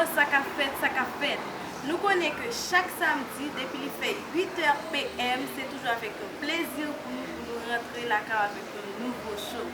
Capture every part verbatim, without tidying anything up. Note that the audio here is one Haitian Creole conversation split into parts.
Sa k ap fèt, sa k ap fèt. Nou konnen ke chak samdi, depi li fè uit è p m, se toujou avèk yon plezi pou nou, pou nou rantre lakay avèk yon nouvo show.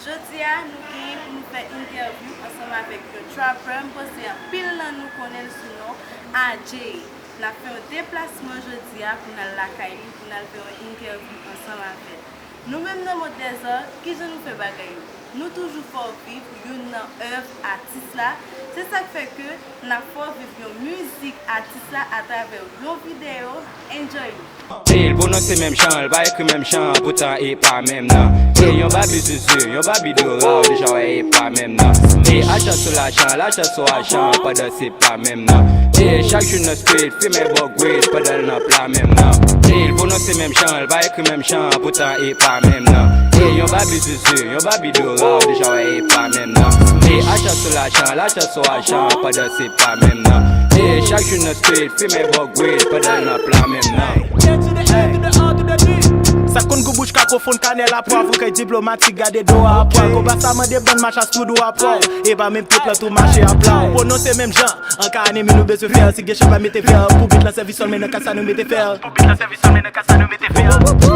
Jodi a, nou genyen pou nou fè entèvyou ansanm avèk yon trapper, m panse anpil nan nou konnen l sou non Adjay. N ap fè yon deplasman jodi a pou n al lakay li, pou n al fè yon entèvyou ansanm avè l. Nou menm nan Mond Dèzòd, kijan nou fè bagay yo? Nou toujou fè w viv youn nan èv atis la. Se sa k fè ke n ap fè w viv yon mizik atis la atravè yon videyo. Enjoy nou! E l pwononse menm jan, l pa ekri menm jan, poutan e pa menm nan. E yon babi zuzu, yon babi dora, w deja wè e pa menm nan. E ajan sou lajan, lajan sou ajan, pandan se pa menm nan. E chak jou nan street, fimen bò grid, pandan l nan pla menm nan. E l pwononse menm jan, l pa ekri menm jan, poutan e pa menm nan. E yon babi zuzu, yon babi dora, w deja wè e pa menm nan. E ajan sou lajan, lajan sou ajan, pandan se pa menm nan. E chak jou nan street, fimen bò grid, pandan l nan pla menm nan. Sa konn gou bouch ka pwofonn kanèl a pwav ou kay diplomatik gade do a pwa konba sa mande bann machas tou dou a pwa e pa menm tout lan tou mache a pla pwononse menm jan an ka anemi nou bezwen fè si gen chan pa mete fè pou bit lan sèvi sòl men nan ka sa nou mete fè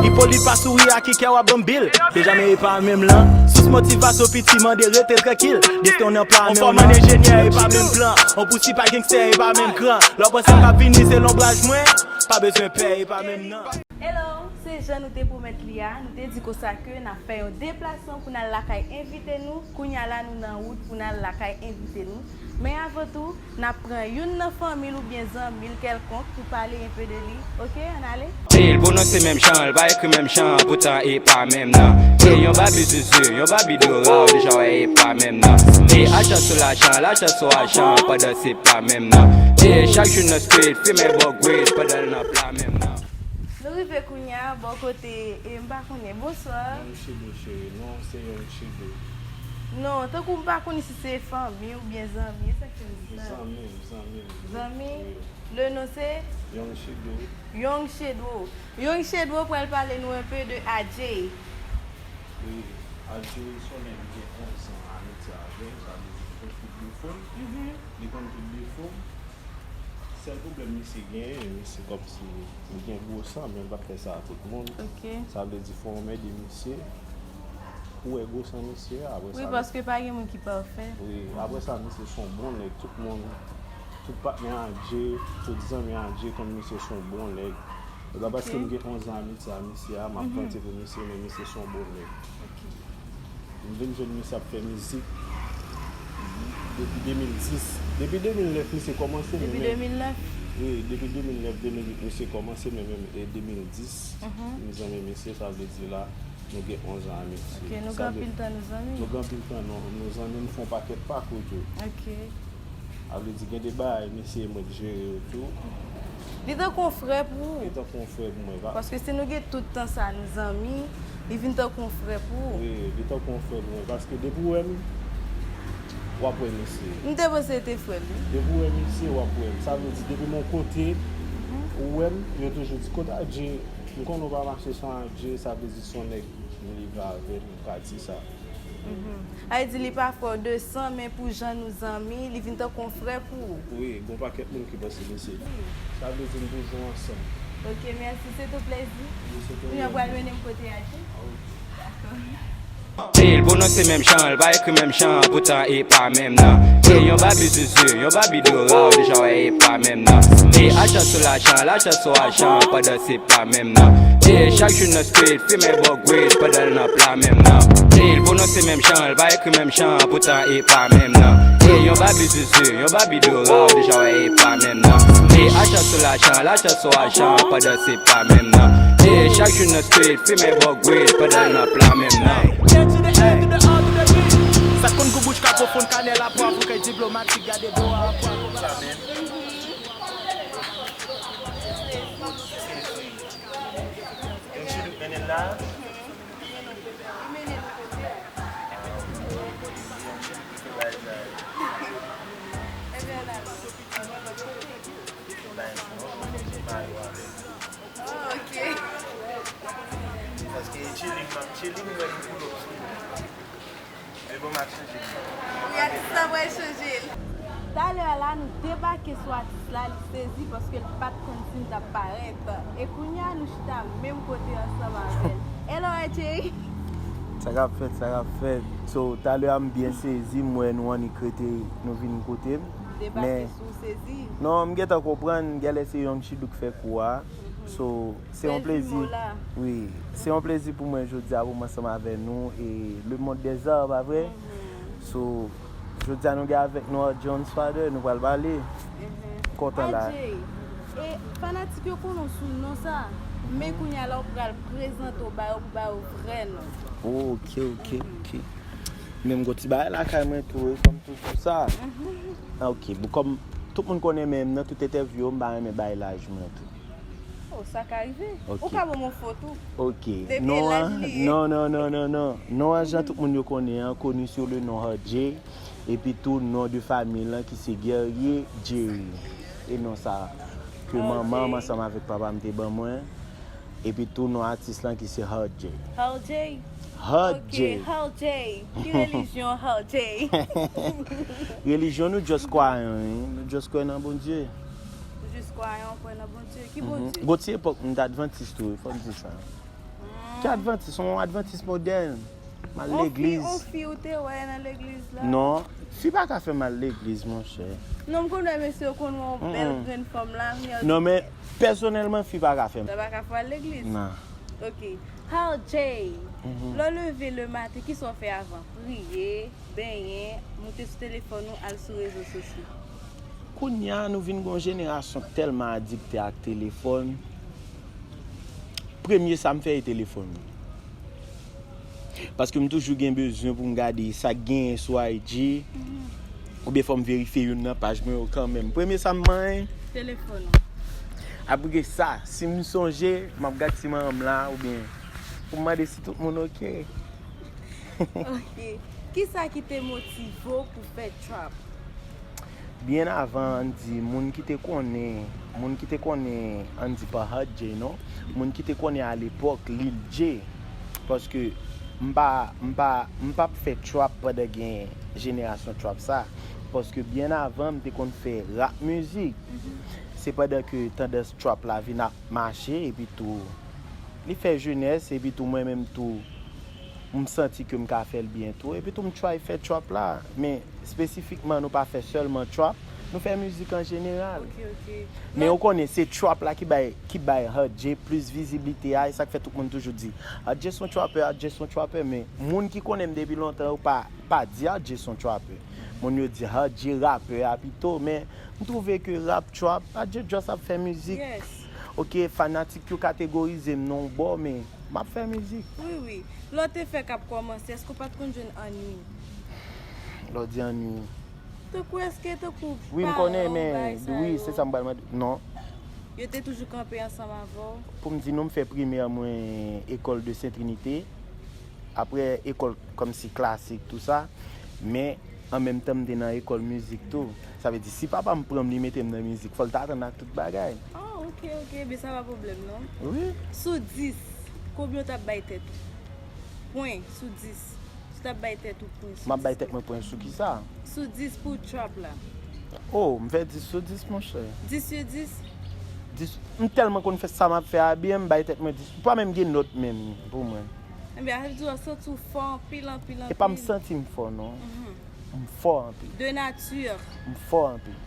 Ipolit pa souri a ki kè w ap banm bil deja men e pa menm lan sous motivasyon piti mande rete trankil desten w nan pla men w nan enjenyè e pa menm plan on pousi pa gangstè e pa menm kran lè w panse m ap vini se lonbraj mwen pa bezwen pè e pa menm nan. Hello, se jan nou te pwomèt li a, nou te di konsa ke n ap fè yon deplasman pou n al lakay envite nou, kounye a la nou nan wout pou n al lakay envite nou. Men avan tou, n ap pran youn nan fanmi l oubyen zanmi l kèlkonk pou pale enpe de li. Oke, ann ale? E l pwononse menm jan, l pa ekri menm jan, poutan e pa menm nan. E yon babi zuzu, yon babi dora, w deja wè e pa menm nan. E ajan sou lajan, lajan sou ajan, pandan se pa menm nan. E chak jou nan street, fimen bò grid, pandan l nan pla menm nan. Nou rive kounye a bò kote e m pa konnen. Bonswa. Young Shadow cheri, non se Young Shadow. Non, tankou m pa konnen si se fanmi oubyen zanmi, e sa k fè m di sa. Zanmi m, zanmi m. Zanmi? Wi. Le non se? Young Shadow. Young Shadow. Young Shadow pral pale nou enpe de Adjay. Wi, Adjay se yon nèg m gen onz an amitye avè l, sa vle di li konn tout defo m. Mhm. Li konn tout defo m. Sèl pwoblèm misye genyen, misye kòmsi li gen gwo san, men l p ap fè sa a tout moun. Ok. Sa vle di fò w ede misye pou w wè gwo san misye a, apre sa. Wi, paske pa gen moun ki pafè. Wi, apre sa, misye se yon bon nèg, tout moun, tout patnè Adjay, tout zanmi Adjay konn misye se yon bon nèg. E pa paske m gen onz an amitye a misye a, m ap vanti pou misye, men misye se yon bon nèg. Ok. M vin jwenn misye ap fè mizik depi de mil dis. Depi de mil nèf misye kòmanse, men. Depi de mil nèf? Wi, depi de mil nèf, de mil uit misye kòmanse, men menm e de mil dis, m zanmi misye, sa vle di la, nou gen onz an amitye. Ok, nou gen anpil tan nou zanmi? Nou gen anpil tan nou, nou zanmi, nou fè yon pakèt pakou tou. Ok. Sa vle di gen de bagay, misye e mwen k jere yo tou. Li tankou yon frè pou ou? Li tankou yon frè pou mwen, pa. Paske si nou gen tout tan sa nou zanmi, li vin tankou yon frè pou ou. Wi, li tankou yon frè pou mwen, paske depi w wè m, w ap wè misye. M te panse se te frè l, wi. Depi w wè misye, w ap wè m. Sa vle di, depi m yon kote, ou wè m, yo toujou di, "Kote Adjay?" M konnen w pa mache san Adjay, sa vle di se yon nèg m leve avè l, m ka di sa. Mhm. Sa vle di li pa frè w de san, men pou jan nou zanmi, li vin tankou yon frè pou ou. Wi, gen yon pakèt moun ki panse misye. Sa vle di n toujou ansanm. Ok, mèsi, se tou plezi. Wi, se tou. Kounye a w pral mennen m kote Adjay? A wi. Dakò. E l pwononse menm jan, l pa ekri menm jan, poutan e pa menm nan. E yon babi zuzu, yon babi dora, w deja wè e pa menm nan. E ajan sou lajan, lajan sou ajan, pandan se pa menm nan. E chak jou nan street, fimen bò grid, pandan l nan pla menm nan. E l pwononse menm jan, l pa ekri menm jan, poutan e pa menm nan. E yon babi zuzu, yon babi dora, w deja wè e pa menm nan. E ajan sou lajan, lajan sou ajan, pandan se pa menm nan. E chak jou nan street, fimen bò grid, pandan l nan pla menm nan. Sa konn gou bouch ka pwofonn kanèl a pwav ou kay diplomatik gade do a pwav. Yon chidou mennen l la. Paske chilling, m ap chilling, mwen pou lòt sou mwen. Men bon, m ap chanje l. Wi, atis la pral chanje l. Talè a la, nou debake sou atis la, li sezi paske l pa t konn si n t ap parèt. E kounye a, nou chita menm kote ansanm avè l. Hello, R J! Sa k ap fèt, sa k ap fèt. So, talè a m byen sezi, m wè nou annik rete, nou vin kote m. Debake sou sezi. Non, m gentan konprann, genlè se Young Chidou k fè kou a. So, se yon plezi. Wi, se yon plezi pou mwen jodi a pou m ansanm avè nou e le monde des arts, pa vre? So, jodi a nou gen avèk nou John Father, nou pral pale. Kontan la. R J, e fanatik yo konnen w sou non sa, men kounye a la w pral prezante w ba yo pou ba yo vrè non. Ok, ok, ok. Men m gon ti bagay lakay mwen tou, wi, kòm toujou sa. Ah, ok, bon, kòm tout moun konnen men m nan tout entèvyou yo, m pa renmen bay laj mwen tou. Oh, sa ka rive. Ok. Ou ka ban m yon foto. Ok. Depi non laj an, li ye. Non, non, non, non, non. Non an, jan tout moun yo konnen an, koni sou le non R J, epi tou non de fanmi lan ki se Guerrier Jerry. E non sa ke manman m ansanm avèk papa m te ban mwen. Epi tou non atis lan ki se R J. R J? R J. Ok, R J. Ki relijyon R J? Relijyon nou just kwayan, wi. Nou just kwè nan Bondye. Ou jis kwayan, ou kwè nan Bondye. Ki Bondye? Gon ti epòk, m t advantis tou, wi, fò m di sa. Ki advantis? Yon advantis modèn. M al legliz. On fi, on fi ou te wè nan legliz la? Non, fi pa ka fè m al legliz, monchè. Non, m konn wè mesye yo konn wè yon bèl grenn fanm la, men non, men pèsonèlman, fi pa ka fè m. Sa pa ka fè w al legliz? Non. Ok. R J, lè w leve le maten, kisa w fè avan? Priye, benyen, moute sou telefòn ou, al sou rezo sosyo? Kounye a, nou vin gon jenerasyon k tèlman adikte ak telefòn. Premye sa m fè e telefòn. Paske m toujou gen bezwen pou m gade sa k genyen sou I G. Oubyen fò m verifye youn nan paj mwen yo kanmenm. Premye sa m manyen. Telefòn ou. Apre sa, si m sonje, m ap gad si manman m la, oubyen pou m mande si tout moun oke. Ok. Kisa ki te motive w pou fè trap? Byen avan, ann di, moun ki te konnen, moun ki te konnen, ann di, pa Hot J, non. Moun ki te konnen alepòk Lil J. Paske m pa, m pa, m p ap fè trap pandan gen jenerasyon trap sa. Paske byen avan, m te konn fè rap mizik. Se pandan ke tandans trap la vin ap mache, epi tou, li fè jenès, epi tou, mwen menm tou, m santi ke m ka fè l byen tou. Epi tou, m try fè trap la. Men, espesifikman, nou pa fè sèlman trap, nou fè mizik an jeneral. Ok, ok. Men ou konnen, se trap la ki bay, ki bay Hot J plis viziblite a, e sa k fè tout moun toujou di, Hot J se yon trapper, Hot J se yon trapper, men moun ki konnen m depi lontan, yo pa, pa di Hot J se yon trapper. Moun yo di Hot J rapè a pito, men m twouve ke rap trap, Hot J just ap fè mizik. Yes. Ok, fanatik yo kategorize m nan yon bò, men m ap fè mizik. Wi, wi. Lè w te fè k ap kòmanse, èske w pa t konn jwenn annui? Lè w di annui. Tankou èske, tankou paran w, bagay sa yo. Wi, m konnen, men wi, se sa m pral mande. Non. Yo te toujou kanpe ansanm avè w? Pou m di nou, m fè primè mwen ekòl de Sent Trinite. Apre ekòl kòmsi klasik, tou sa. Men, an menm tan, m te nan ekòl mizik tou. Sa vle di, si papa m pran m, li mete m nan mizik, fò l ta atann ak tout bagay. Ah, ok, ok. Men sa pa pwoblèm, non. Wi. Sou dis, konbyen w t ap bay tèt ou? Pwen sou dis. Si w t ap bay tèt ou pwen sou dis. M ap bay tèt mwen pwen sou kisa? Sou dis pou trap la. Oh, m fè dis sou dis, monchè. Dis sou dis? Dis, m tèlman konn fè sa m ap fè a byen, m bay tèt mwen dis. Pa menm gen nòt menm pou mwen. Ebyen, sa vle di w santi w fò anpil, anpil, anpil. E pa m santi m fò, non. M fò anpil. De nature. M fò anpil.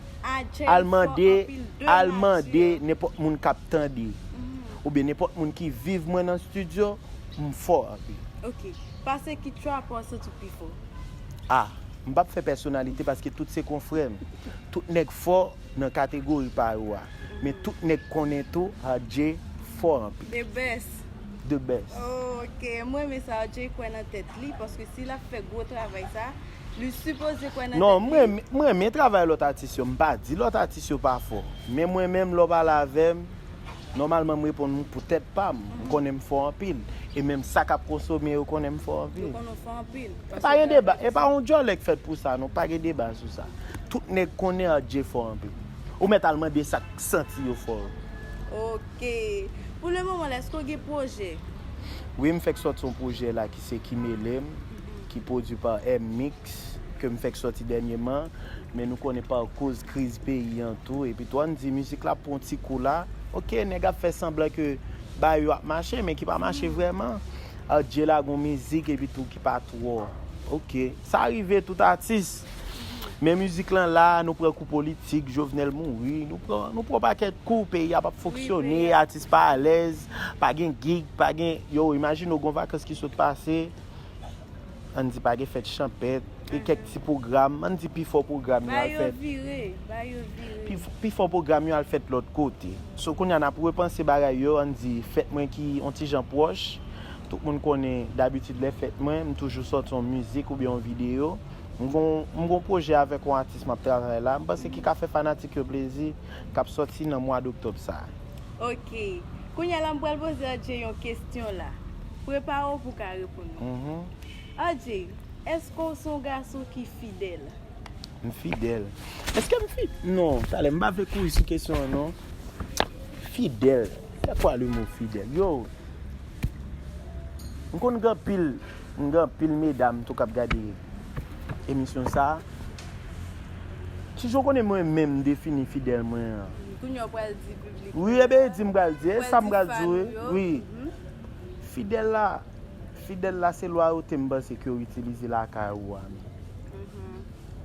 Al mande, al mande nenpòt moun k ap tande, oubyen nenpòt moun ki viv mwen nan estidyo, m fò anpil. Ok. Pase ki trapper w santi w pi fò? Ah, m p ap fè pèsonalite paske tout se konfrè m. Tout nèg fò nan kategori pa yo a. Men tout nèg konnen tou, Hot J fò anpil. The best. The best. Oh, ok. Mwen renmen sa, Hot J kwè nan tèt li, paske si l ap fè gwo travay sa, li sipoze kwè nan tèt li. Non, mwen, mwen renmen travay lòt atis yo. M pa di lòt atis yo pa fò. Men mwen menm, lè w pale avè m, nòmalman, m reponn ou pou tèt pa m. M konnen m fò anpil. E menm sa k ap konsome yo konnen m fò anpil. Yo konnen w fò anpil. E pa gen deba. E pa yon djòlè k fèt pou sa, non. Pa gen deba sou sa. Tout nèg konnen Hot J fò anpil. Ou mèt al mande sa k santi yo fò. Ok. Pou le moman la, èske w gen pwojè? Wi, m fèk sòti yon pwojè la ki se Ki Mele M, ki pwodui pa M-Mix. ke m fèk sòti dènyèman, men nou konnen pa koz kriz peyi an tou, epi tou ann di mizik la pran ti kou la, oke, nèg ap fè sanblan ke bagay yo ap mache, men ki pa mache vrèman. Adje la gon mizik epi tou ki pa twò, oke, sa rive tout atis. Men mizik lan la, nou pran kou politik, Jovenel mouri, nou pran, nou pran pakèt kou, peyi a p ap fonksyone, atis pa alèz, pa gen gig, pa gen, yo, imajine w gon vakans ki sot pase, ann di pa gen fèt chanpèt, e kèk ti pwogram, ann di pifò pwogram yo al fèt. Pi, pifò pwogram yo al fèt lòt kote. So kounye a n ap repanse bagay yo, ann di fèt mwen ki on ti jan pwòch. Tout moun konnen dabitid lè fèt mwen, m toujou sòti on mizik oubyen on videyo. M gon, m gon pwojè avèk on atis m ap travay la. M panse ki ka fè fanatik yo plezi, k ap sòti nan mwa doktòb sa a. Ok. Kounye a la m pral poze Adje yon kesyon la. Prepare w pou w ka reponn mwen. Adje, èske w se yon gason ki fidèl? M fidèl. Èske m fi-, non, talè, m pa vle kouri sou kesyon an, non. Fidèl. C'est quoi le mot fidèl? Yo, m konn gen anpil, m gen anpil medam tou k ap gade emisyon sa a. Kijan w konnen mwen menm m defini fidèl mwen an? Kounye a w pral di piblik la. Wi, e ben, di m pral di, e sa m pral di, wi. Wi. Fidèl la, fidèl la se lwayote m panse ke w itilize lakay ou a.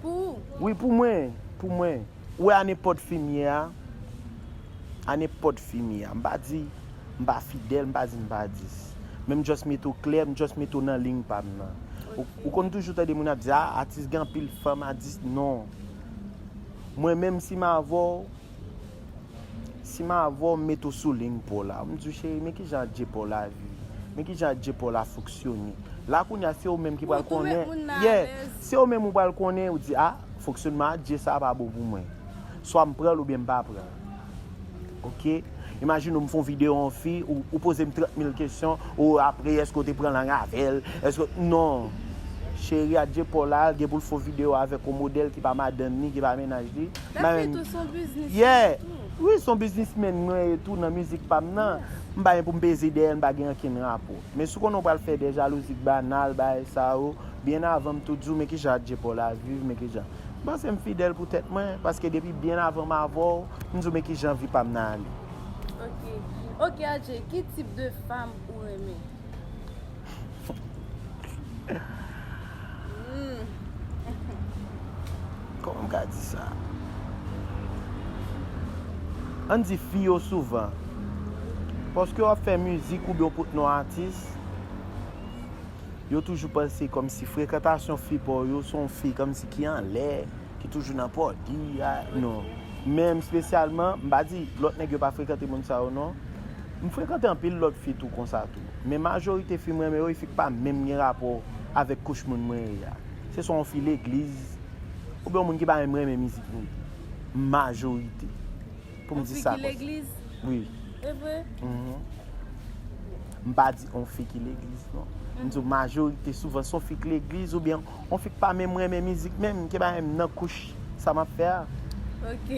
Pou ou? Wi, pou mwen, pou mwen. Ou wè a nenpòt fi m ye a, a nenpòt fi m ye a. M pa di m pa fidèl, m pa di m pa dis. Men m just mete w klè, m just mete w nan liy pa m nan. Ou, ou konn toujou tande moun ap di, a, atis gen anpil fanm, atis, non. Mwen menm si m avè w, si m avè w, m mete w sou liy pa w la. M di w, cheri, men kijan Adje pa w la viv. Men kijan Adje pa w la fonksyone. La kounye a, se ou menm ki pral konnen. Yeah, se ou menm ou pral konnen, ou di, a, fonksyonman Adje sa a pa bon pou mwen. Swa m pran l oubyen m pa pran l. Oke? Imajine w m fè yon videyo yon fi, ou, ou poze m trant mil kesyon, ou apre, èske w te pran lang avè l? Èske, non. Cheri Adje pa w la, gen pou l fè yon videyo avèk yon modèl ki pa madanm li, ki pa mennaj li. Lè fi tou se yon biznis. Yeah. Wi, se yon biznismenn mwen ye tou nan mizik pa m nan. M pa gen pou m peze dèyè l, m pa gen okenn rapò. Men si w konnen w pral fè de jalouzi k banal, bagay sa yo, byen avan m tou di w, men kijan Adje pa w la viv, men kijan. M panse m fidèl pou tèt mwen, paske depi byen avan m avè w, m di w, men kijan vi pa m nan ale. Ok. Ok, Adje, ki tip de fanm ou renmen? Hmm. Kòman m ka di sa? Ann di fi yo souvan. Paske w ap fè mizik oubyen w pot non atis, yo toujou panse kòmsi frekantasyon fi pa w yo se yon fi kòmsi ki anlè, ki toujou nan pòdi, a, non. Men m espesyalman, m pa di lòt nèg yo pa frekante moun sa yo, non. M frekante anpil lòt fi tou konsa tou. Men majorite fi m renmen yo, e fi k pa menm gen rapò avèk kouch moun mwen ye a. Se swa yon fi legliz, oubyen yon moun ki pa menm renmen mizik nou. Majorite. Pou m di sa konsa. Yon fi ki legliz? Wi. E vre? Mhm. M pa di yon fi ki legliz, non. M di w majorite, souvan, se yon fi k legliz oubyen yon fi k pa menm renmen mizik menm, ki pa menm nan kouch sa m ap fè a. Ok.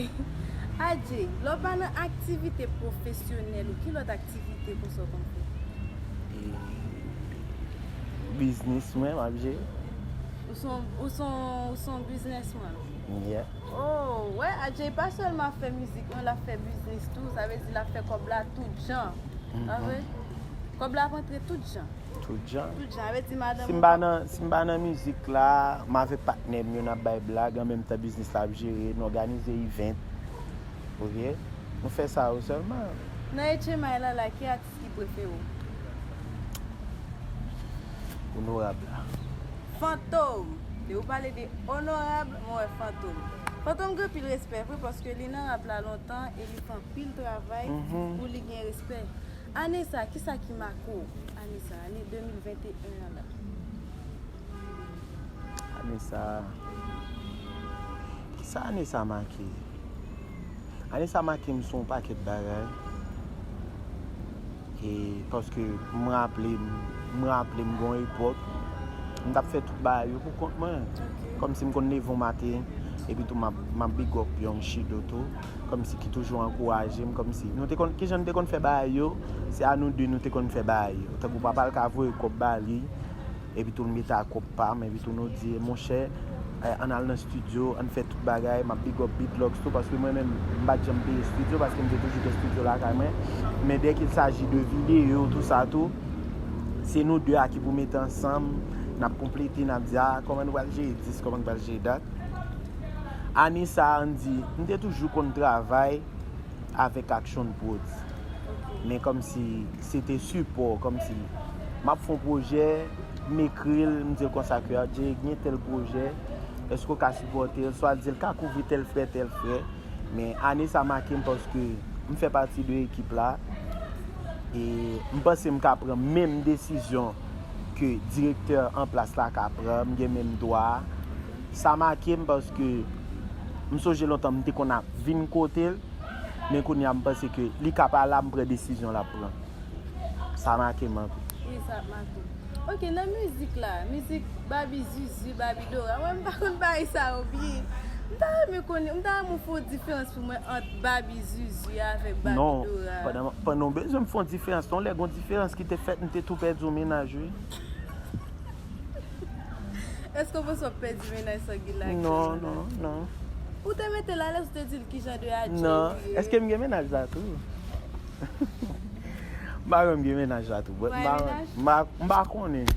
Adje, lè w pa nan aktivite pwofesyonèl ou, ki lòt aktivite konsa w konn fè? E, biznis mwen, m ap jere. Ou se yon, ou se yon, ou se yon biznismann? Yeah. Oh, wè, Adje pa sèlman ap fè mizik, non, l ap fè biznis tou, sa vle di l ap fè kòb la tout jan. Pa vre? Kòb la ap antre tout jan. Tout jan. Tout jan, sa vle di madanm ou pa. Si m pa nan, si m pa nan mizik la, m avèk patnè m yo, n ap bay blag, an menm tan biznis la ap jere, n òganize event. Ok? Nou fè sa yo sèlman. Nan H M I la, la, ki atis ki prefere w? Onorab la. Fantom! Lè ou pale de Onorab, mwen wè Fantom. Fantom gen anpil respè vre, paske li nan rap la lontan e li fè anpil travay pou li gen respè. Ane sa, kisa ki make w? Ane sa, ane de mil venteyen an la. Ane sa, kisa ane sa make? Ane sa make m sou yon pakèt bagay. E paske m raple m, m raple m gon epòk, m t ap fè tout bagay yo pou kont mwen. Ok. Kòmsi m konn leve yon maten, epi tou m ap, m ap big up Young Chido tou. Kòmsi ki toujou ankouraje m, kòmsi nou te konn, kijan n te konn fè bagay yo, se a nou de nou te konn fè bagay yo. Tankou papa l ka voye kòb ba li, epi tou l mete a kòb pa m, epi tou nou di, monchè, eh, ann al nan estidyo, ann fè tout bagay. M ap big up Beatlogs tou, paske mwen menm, m pa t janm peye estidyo, paske m te toujou gen estidyo lakay mwen. Men dès qu'il s'agit de videyo, tou sa tou, se nou de a ki pou mete ansanm, n ap konplete, n ap di, a, kòman nou pral jere dis, kòman nou pral jere dat. Ane sa a, ann di, m te toujou konn travay avèk Action Prodz. Men kòmsi se te sipò, kòmsi m ap fè yon pwojè, m ekri l, m di l konsa ke, a, Jay gen tèl pwojè, èske w ka sipòte l, swa di l ka kouvri tèl frè, tèl frè. Men ane sa make m paske m fè pati de ekip la. E m panse m ka pran menm desizyon ke direktè an plas la ka pran, m gen menm dwa a. Sa make m paske m sonje lontan m te konn ap vin kote l, men kounye a m panse ke li ka pa la, m pran desizyon l ap pran. Sa make m anpil. Wi, sa make m. Ok, nan mizik la, mizik Babi Zuzu, Babi Dora, mwen m pa konn bagay sa yo byen. M ta renmen konnen, m ta renmen w fè yon diferans pou mwen ant Babi Zuzu avèk Babi Dora. Non, pandan, pandan w bezwen m fè yon diferans, yon lè gon diferans ki te fèt, m te tou pèdi yon mennaj, wi. Èske w panse w ap pèdi mennaj Sangila aktyèlman la? Non, non, non. Ou te mete l alèz, ou te di l ki jan de adjè li ye. Non, èske m gen mennaj la tou? M pa konn gen mennaj la tou, but m pa, m pa, m pa konnen.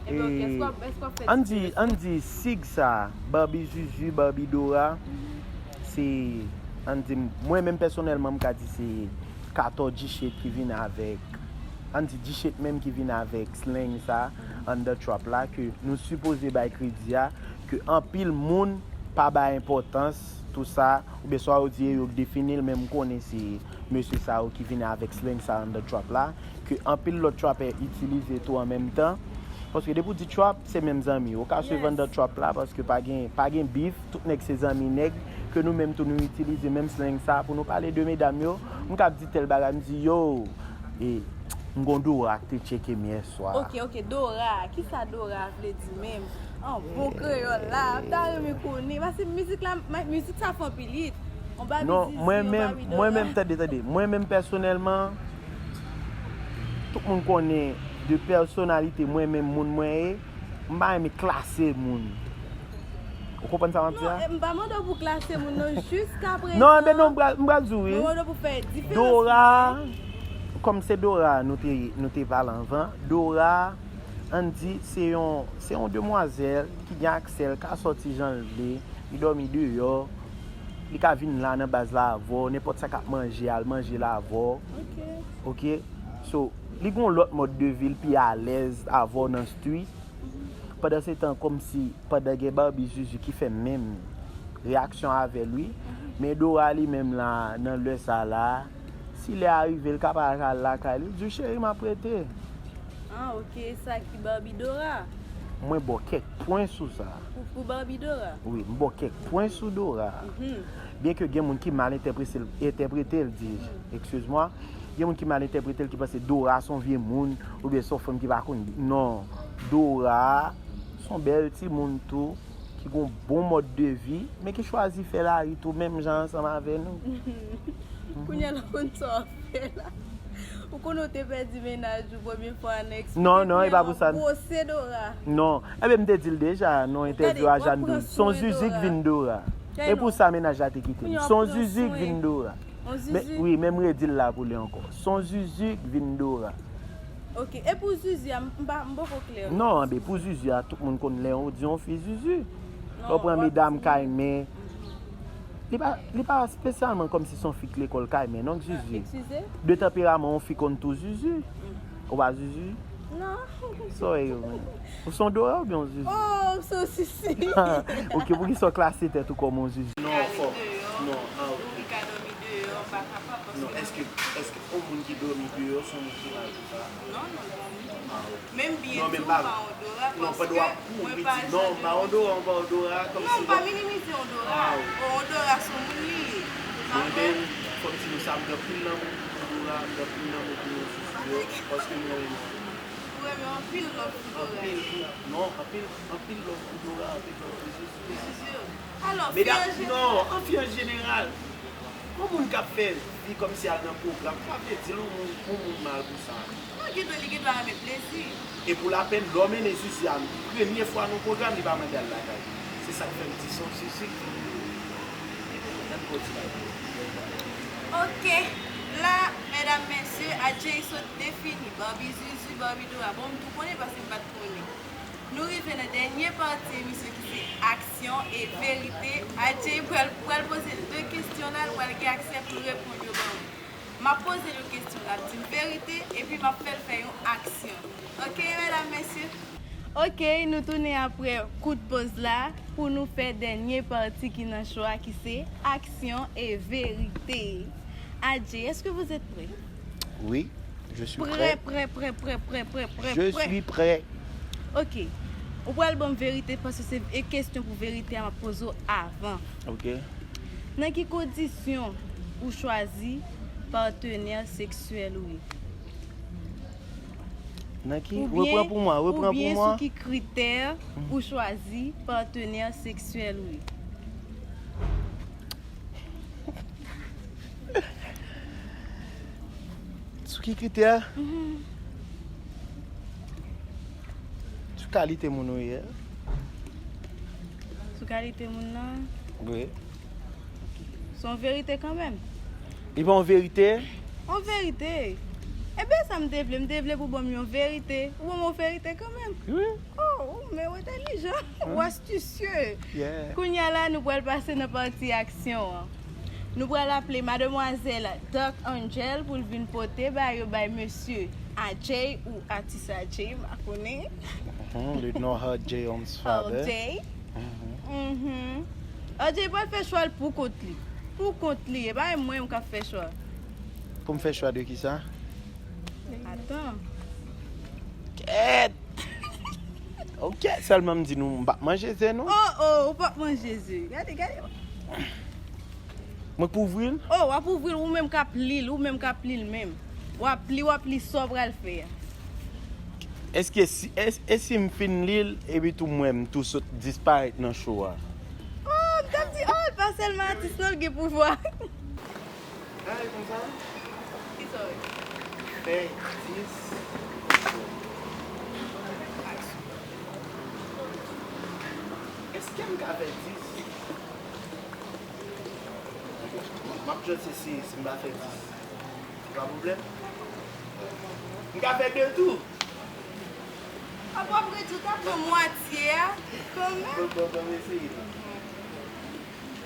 Ebyen, ok, èske w ap, èske w ap fè diferans? Ann di, ann di sig sa, Babi Zuzu, Babi Dora, se, ann di, mwen menm pèsonèlman, m ka di se Kato G-Shit ki vin avèk, ann di G-Shit menm ki vin avèk slang sa, under trap la, ke nou sipoze bay kredi a, ke anpil moun pa bay enpòtans, tou sa, oubyen swa yo di e yo k defini l, men m konnen se mesye sa yo ki vin avèk slang sa under trap la, ke anpil lòt trapper itilize tou an menm tan. Paske depi w di trap, se menm zanmi. Ou ka swiv under trap la, paske pa gen, pa gen beef, tout nèg se zanmi nèg, ke nou menm tou nou itilize menm slang sa pou nou pale de medam yo. M ka ap di tèl bagay, m di, yo, e, m gon Dora k te tcheke m yè swa. Ok, ok, Dora. Kisa Dora vle di menm? An bon kreyòl la, m ta renmen konnen. Paske mizik la, ma-, mizik sa fè anpil hit. On Babi Zizi, on Babi Dora. Non, mwen menm, mwen menm, tande, tande. Mwen menm pèsonèlman, tout moun konnen de pèsonalite mwen menm, moun mwen ye. M pa renmen klase moun. Ou konprann sa m ap di a? Non, e, m pa mande w pou klase moun, non, jiskaprezan. Non, men non, m pral, m pral di w, wi. Mwen mande w pou fè diferans. Dora, kòm se Dora nou te, nou te pale anvan, Dora, ann di, se yon, se yon demwazèl ki gen aksè, l ka sòti jan l vle, li dòmi deyò, li ka vin la nan baz la avè w, nenpòt sa k ap manje, al manje la avè w. Ok. Ok? So, li gon lòt mòd de vi, l pi alèz avè w nan street. Pandan se tan, kòmsi, pandan gen Barbie Zuzu ki fè menm reyaksyon avè l, wi. Men Dora li menm la, nan lè sa la, si lè a rive, l ka pa ka al lakay li, l di w, cheri, m ap rete. Ah, ok, sa ki Barbie Dora? Mwen ba w kèk pwen sou sa. Pou, pou Barbie Dora? Wi, m ba w kèk pwen sou Dora. Mhm. Byenke gen moun ki mal entèprese l, entèprete l, di, excuse-moi. Gen moun ki mal entèprete l, ki panse Dora se yon vye moun, oubyen se yon fanm ki pa konn. Non. Dora se yon bèl timoun tou, ki gen yon bon mòd de vi, men ki chwazi fè lari tou, menm jan ansanm avè nou. Kounye a la, w konn sa w ap fè la. Ou konnen w te pèdi mennaj ou premye fwa nan eksplike. Non, non, e pa pou sa. Kounye a w ap bwose Dora. Non. Ebyen, m te di l deja, nan entèvyou a Jeanne Douz. Se yon Zuzu k vin Dora. E pou sa mennaj la te kite m. Se yon Zuzu k vin Dora. On Zuzu? Men, wi, men m redi l la pou li ankò. Se yon Zuzu k vin Dora. Ok, e pou Zuzu a, m, m pa, m poko klè. Non, anben, pou Zuzu a, tout moun konn lè ou di yon fi Zuzu. Lè w pran medam Kaymen, li pa, li pa espesyalman kòmsi se yon fi k lekòl Kaymen, non, Zuzu. Eskize? De tanperaman, yon fi konn tou Zuzu. Mm. Ou pa Zuzu? Non. Sa w ye menm? Ou se yon Dora oubyen yon Zuzu? Oh, m se yon Zuzu. Ok, poukisa w klase tèt ou kòm yon Zuzu? Non, fò. Non, ah, ok. Ou ka dòmi deyò, m pa kapab, paske... Non, èske, èske yon moun ki dòmi deyò, se yon moun ki mal pou sa? Non, non, non. Ah, ok. Menm byen tou, m pa yon Dora, paske mwen pa janm dòmi. Non, men m pa, non, m pa yon Dora, m pa yon Dora, kòmsi... Non, m pa minimize yon Dora. Ah, ok. Bon, yon Dora se yon moun li ye. Mwen menm, fò m di nou sa, m gen anpil lanmou pou Dora, m gen anpil lanmou pou Zuzu yo, paske mwen renmen yo. Ou renmen anpil love pou Dora. Anpil, non, anpil, anpil love pou Dora, anpil love pou Zuzu. Pou Zuzu yo. Alò, fi an jeneral. Medam, non, an fi an jeneral. Yon moun k ap fè vi kòmsi al nan pwogram, pa vle di l yon moun, yon moun mal pou sa. Non, gen dwa, li gen dwa renmen plezi. E pou lapèn, lè w mennen Zuzu a, premye fwa nan pwogram, li pa mande al lakay li. Se sa k fè m di se yon sisi. Ann kontinye. Ok, la, medam, mesye, Adjei sot defini Barbie Zuzu, Barbie Dora. Bon, m tou konnen paske m pa t konnen. Nou rive nan dènye pati emisyon ki se aksyon e verite. Adjei pral, pral poze de kesyon la, l pral gen aksè pou l reponn yo ban mwen. M ap poze l yon kesyon, l ap di m verite, epi m ap fè l fè yon aksyon. Ok, medam, mesye? Ok, nou tounen apre kout poz la pou nou fè dènye pati ki nan cho a, ki se aksyon e verite. Adjei, est-ce que vous êtes prêt? Oui, je suis prêt. Prêt, prêt, prêt, prêt, prêt, prêt, prêt, Je prêt. suis prêt. Ok. Ou pral ban m verite paske se e kesyon pou verite a m ap poze w avan. Ok. Nan ki kondisyon ou chwazi patenè seksyèl ou ye? Nan ki? Repran pou mwen, repran pou mwen. Oubyen sou ki kritè ou chwazi patenè seksyèl ou ye? Sou ki kritè? Sou kalite moun ou ye. Sou kalite moun nan? Wi. Se yon verite kanmenm. Li pa yon verite? Yon verite. Ebyen sa m te vle, m te vle pou ban m yon verite. Ou ban m yon verite kanmenm. Wi. Oh, ou men ou entèlijan. Ou astisye. Yeah. Kounye a la, nou pral pase nan pati aksyon an. Nou pral aple mademwazèl Dark Angel pou l vin pote ba yo bay mesye Adjei ou atis Adjei, m pa konnen. Mhm, le nom Hard J Homes Father. Adjei. Mhm. Adjei pral fè chwa l pou kont li. Pou kont li, e pa mwen m k ap fè chwa. Pou m fè chwa de kisa? Atan. Kèt! Ok, sèlman m di nou m p ap manje ze non. Oh, oh, ou p ap manje ze. Gade, gade. Mwen k ouvri l? Oh, w ap ouvri l, ou menm k ap li l, ou menm k ap li l menm. W ap li, w ap li sa w pral fè a. Èske si, e, e si m fin li l, epi tou mwen m tou sot disparèt nan show a? Oh, m t ap di, oh, l pa sèlman atis non, l gen pouvwa. Bagay konsa? Ki sa w ye? Fè dis. Èske m ka fè dis? M ap jwenn se si, si m pa fè dis. Se pa pwoblèm. M ka fè de tou. Apa w ap redwi, w ta pran mwatye a, kanmenm. Bon, bon, bon, m eseye non.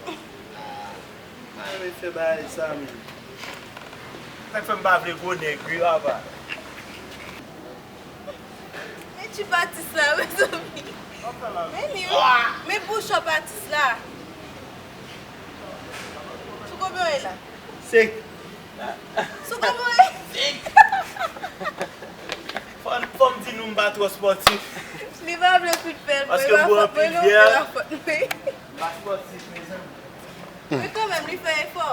Ah, m pa renmen fè bagay sa, men. Sa k fè m pa vle gwo nèg, wi, papa. Men tip atis la, mezanmi. Men li, wi. Men push up atis la. Sou konbyen w ye la? Senk. Sou konbyen w ye? Fò, fò m di nou m pa twò spòtif. Li pa vle kout pèl, Paske m pran anpil vyè. E pa fòt mwen. M pa spòtif, mezanmi. Men kanmenm, li fè efò.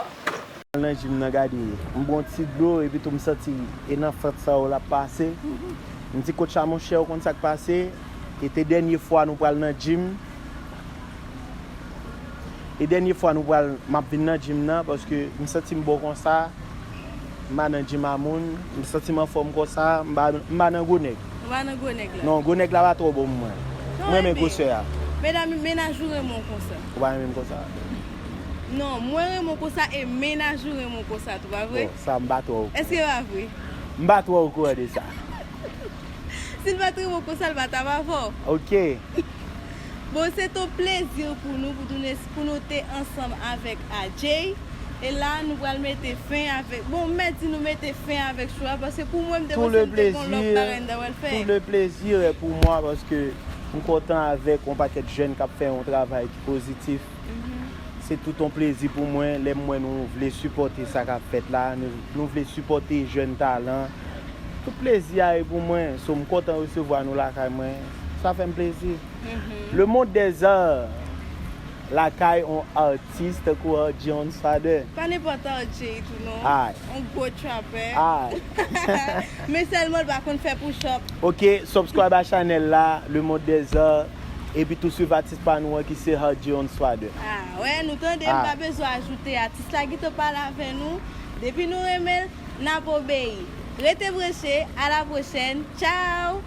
Nan jim nan, gade, m bwè yon ti dlo, epi tou m santi e nan fant sa yo l ap pase. M di, coach a, monchè, ou konn sa k pase? E te dènye fwa nou pral nan jim. E dènye fwa nou pral, m ap vin nan jim nan, paske m santi m bon konsa. M pa nan jim a moun, m santi m anfòm konsa, m pa, m pa nan gwo nèg. Ou pa nan gwo nèg la? Non, gwo nèg la pa twò bon pou mwen. M renmen gwosè a. Medam, mennaj ou renmen w konsa. Ou pa renmen m konsa? Non, mwen renmen w konsa e mennaj ou renmen w konsa tou, pa vre? Bon, sa m pa twò okouran. Èske pa vre? M pa twò okouran de sa. Si l pa t renmen w konsa, l pa t ap avè w. Ok. Bon, se t on plezi pou nou, pou nou, pou nou te ansanm avèk Adjei. E la, nou pral mete fen avèk, bon, m mèt di nou mete fen avèk show a, paske pou mwen, m te panse m te gon lòt bagay m ta pral fè. Tout le plaisir est pour moi, paske m kontan avèk yon pakèt jèn k ap fè yon travay ki pozitif. Se tout yon plezi pou mwen lè m wè nou vle sipòte sa k ap fèt la, nou, nou vle sipòte jèn talan. Tout plezi a e pou mwen. So, m kontan resevwa nou lakay mwen. Sa fè m plezi. Le monde des arts, lakay on atis tankou Hard J Homes Father. Pa nenpòt Hard J tou non. Ay. On gwo trapper. Ay. Men sèlman l pa konn fè push up. Ok, subscribe a chanèl la, Le Monde des Arts, epi tou swiv atis pa nou an ki se Hard J Homes Father. Ah, wè, nou tande, m pa bezwen ajoute. Atis la gentan pale avè nou. Depi nou renmen l, n ap obeyi. Rete branche, à la prochaine. Tchao!